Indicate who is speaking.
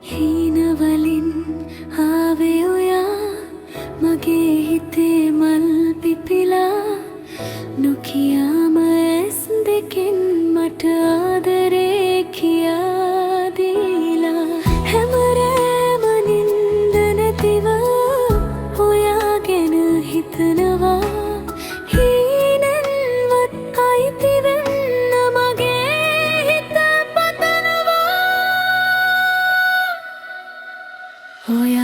Speaker 1: හීනවලින් ආවේ ඔයා, මගේ හිතේ මල් පිපිලා. නොකියාම ඇස් දෙකෙන් මට ආදරේ කියා දීලා. හැම රෑම නින්ද නැතිව ඔයා ගැන හිතනවා. හීනෙන්වත් අයිති වෙන්න මගේ හිත පතනවා. ඔයා